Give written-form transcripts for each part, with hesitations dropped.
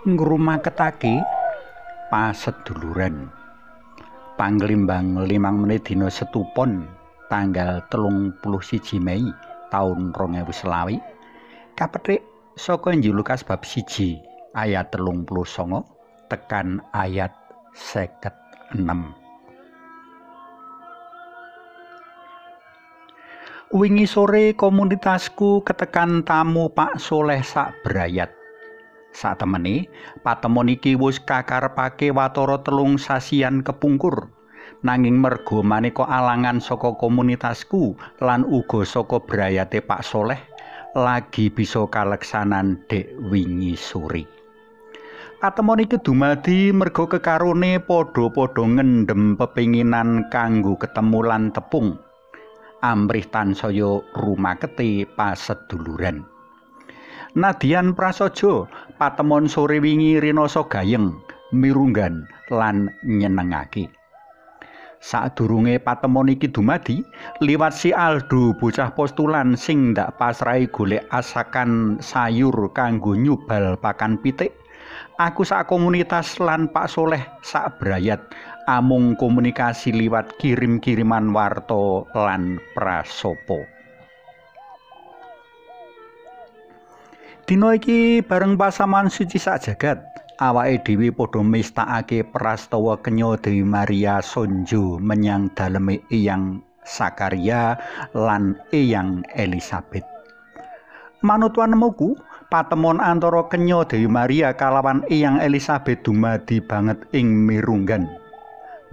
Ngrumaketake paseduluran. Panglimbang 5 menit dina Setupon tanggal 31 Mei taun 2020 kapethik saka Injil Lukas bab 1 ayat 39 tekan ayat 56. Wingi sore komunitasku ketekan tamu Pak Soleh sak brayat. Satemene patemon iki wis kakarepake watara 3 sasian kepungkur. Nanging merga maneka alangan saka komunitasku lan uga saka brayate Pak Soleh lagi bisa kaleksanan dek wingi sore. Patemon iki dumadi merga kekarone padha-padha ngendhem pepinginan kanggo ketemu lan tepung. Amrih tansaya rumakete paseduluran. Nadian prasaja, patemon sore wingi rinasa gayeng, mirunggan lan nyenengake. Sadurunge patemon iki dumadi, liwat si Aldo bocah postulan sing ndak pasrahi golek asakan sayur kanggo nyubal pakan pitik, aku sak komunitas lan Pak Soleh sak brayat amung komunikasi liwat kirim-kiriman warta lan prasopo. Dina iki bareng pasaman suci sak jagat, awake dhewe padha mestakake prastawa Kenya Dewi Maria sonjo menyang daleme Eyang Sakaria lan Eyang Elizabeth. Manut wanemuku, patemon antara Kenya Dewi Maria kalawan Eyang Elizabeth dumadi banget ing mirunggan.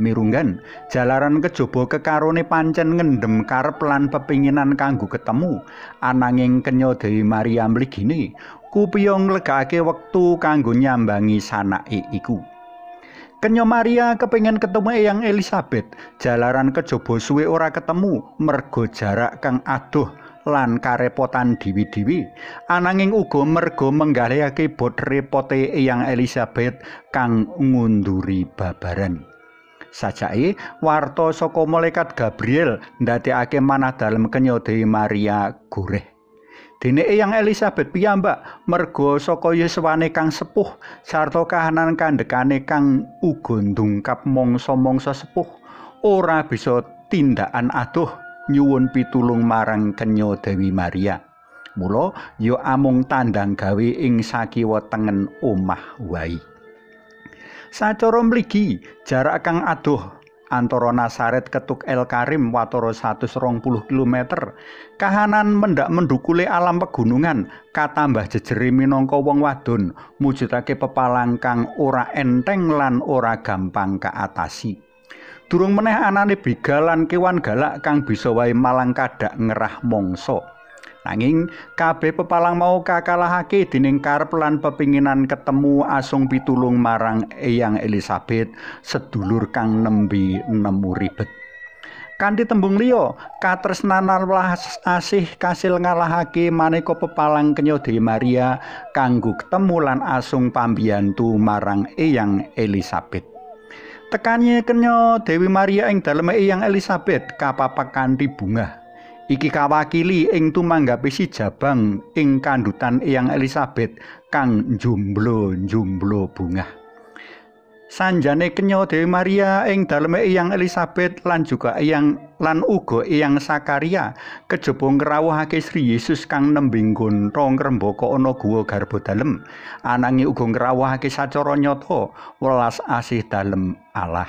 Mirunggan jalaran kejaba kekarone pancen ngendhem karep lan pepinginan kanggo ketemu, ananging Kenya Dewi Maria mligine kupiya nglegakake wektu kanggo nyambangi sanake iku. Kenya Maria kepengin ketemu Eyang Elizabeth, jalaran kejaba suwe ora ketemu merga jarak kang adoh lan karepotan dewi-dewi, ananging uga merga menggalihake bot repote Eyang Elizabeth kang ngunduri babaran. Sajake warta saka malaikat Gabriel ndadekake manah dalem Kenya Dewi Maria goreh. Dene Eyang Elizabeth piyambak merga saka yuswane kang sepuh sarta kahanan kandhekane kang uga ndungkap mangsa-mangsa sepuh ora bisa tindakan adoh nyuwun pitulung marang Kenya Dewi Maria. Mula ya amung tandang gawe ing sakiwa tengen omah wae. Sacara mligi, jarak kang adoh antara Nasaret ketuk El Karim watara 120 km. Kahanan mendak mendukule alam pegunungan katambah jejere minangka wong wadon mujudake pepalang kang ora enteng lan ora gampang kaatasi. Durung meneh anane begal lan kewan galak kang bisa wae malang kadak ngerah mangsa. Nanging kabeh pepalang mau kakalahake dening karep lan pepinginan ketemu asung pitulung marang Eyang Elizabeth, sedulur kang nembe nemu ribet. Kanthi tembung liya, katresnan welas asih kasil ngalahake maneka pepalang Kenya Dewi Maria kanggo ketemu lan asung pambiyantu marang Eyang Elizabeth. Tekane Kenya Dewi Maria ing daleme Eyang Elizabeth kapapak kanthi bungah. Iki kawakili ing tumanggapi si jabang ing kandhutan Eyang Elizabeth kang njumblo-njumblo bungah. Sanjane Kenya Dewi Maria ing daleme Eyang Elizabeth lan juga Eyang lan uga Eyang Sakaria kejaba ngrawuhake Sri Yesus kang nembe nggontha ngrembaka ana guwa garba dalem, ananging uga ngrawuhake sacara nyata welas asih dalem Allah.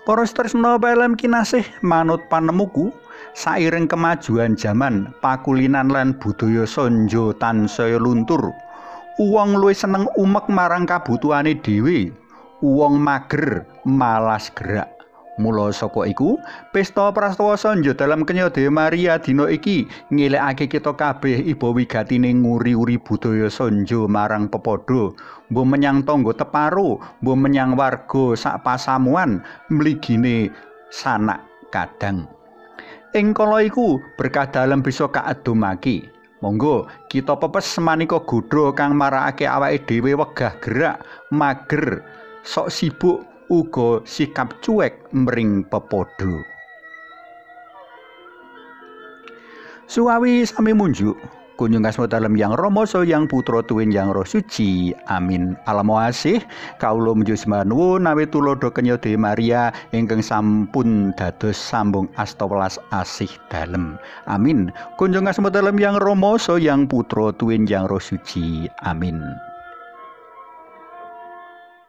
Para tresna PLM kinasih, manut panemuku, sairing kemajuan jaman, pakulinan lan budaya sonjo tansaya luntur. Wong luwih seneng umek marang kabutuhane dhewe. Wong mager, malas gerak. Mula saka iku, pesta prastawa sonjo dalem Kenya Dewi Maria dina iki ngelekake kita kabeh iba wigatine nguri-uri budaya sonjo marang pepadha, mbuh menyang tangga teparo, mbuh menyang warga sak pasamuan, mligine sanak kadang. Ing kala iku berkah dalem bisa kaedhomake. Monggo kita pepes maneka godha kang marakake awake dhewe wegah gerak, mager, sok sibuk, uga sikap cuek mring pepadha. Suwawi sami munjuk. Kunjung asma dalem Yang Rama saha Yang Putra tuwin Yang Roh Suci. Amin. Alamo asih kawula muju sembah nuwun awit tuladha kenya Dewi Maria ingkang sampun dados sambung asta welas asih dalem. Amin. Kunjung asma dalem Yang Rama saha Yang Putra tuwin Yang Roh Suci. Amin.